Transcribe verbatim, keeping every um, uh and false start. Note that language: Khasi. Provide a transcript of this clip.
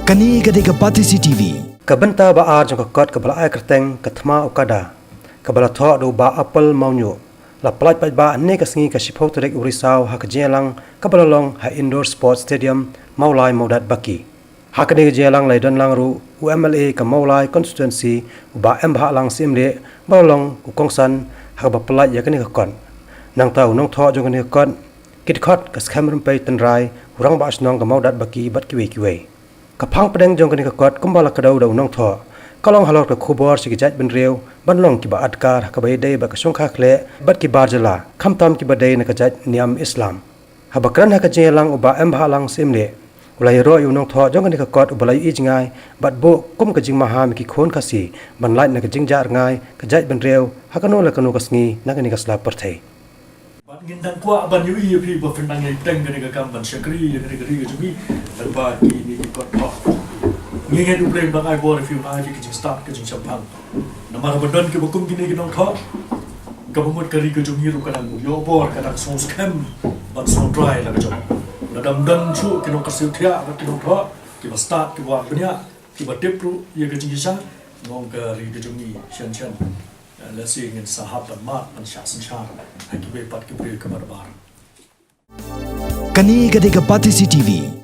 Kane ka dei ka Batesi T V. Ka bynta ba ar jong ka kot kaba la ai kyrteng ka Thma Okada, kaba la thoh da u Bah Apple Mawñiuh, la pyllait paidbah hynne ka sngi ka shiphew tarik u Risaw ha ka jingïalang kaba la long ha Indoor Sports Stadium, Mawlai Mawdat Baki. Ha kane ka jingïalang la ïadon lang ruh u M L A ka Mawlai Constituency, u Bah Embahlang Syiemlieh, ba la long u kongsan ha kaba pyllait ïa kane ka kot. Nangta u nongthoh jong kane ka kot, ki dkhot ka Skhem Rympei Tynrai, u Rangbah Shnong ka Mawdat Baki bad kiwei kiwei. Ka phang pdeng jong kane ka kot kumba la kdew da u nongthoh, ka long halor ka khubor sha ki jaitbynriew ban long kiba adkar ha kaba ïadei bad ka shongkha khleh bad ki bar jylla, khamtam kiba dei na ka jait niam Islam. Haba kren ha ka jingïalang u Bah Embahlang Syiemlieh, u la ïaroh ïa u nongthoh jong kane ka kot uba la ïohi jngai bad buh kum ka jingmaham ïa ki khun Khasi ban lait na ka jingjah rngai ka jaitbynriew ha kano la kano ka sngi na kane ka sla pyrthei. Bad ngin dang kwah ban ïohi ïa phi ba phin dang ïai bteng kane ka kam ban shakri ïa kane ka ri ka jong ngi lyngba kine ki kot thoh. Ngi ngeit U Blei un dang ai bor ïa phi, un ai ïa phi ka jingstad ka jingshemphang. Namar haba don kiba kum kine ki nongthoh, kaba mut ka ri ka jong ngi ruh ka dang ïoh bor, ka dang sngewskhem ban sngewtrai la ka jong. Lada ym don shuh ki nongkyrsiew thiah bad ki nongthoh kiba stad, kiba wad bniah, kiba tip ruh ïa ka jingshisha, ong ka ri ka jong ngi shen shen, eh, lehse ngin sa hap ban mad ban shah synshar ha kiwei pat ki briew kiba dbar. Kane ka dei ka Batesi T V.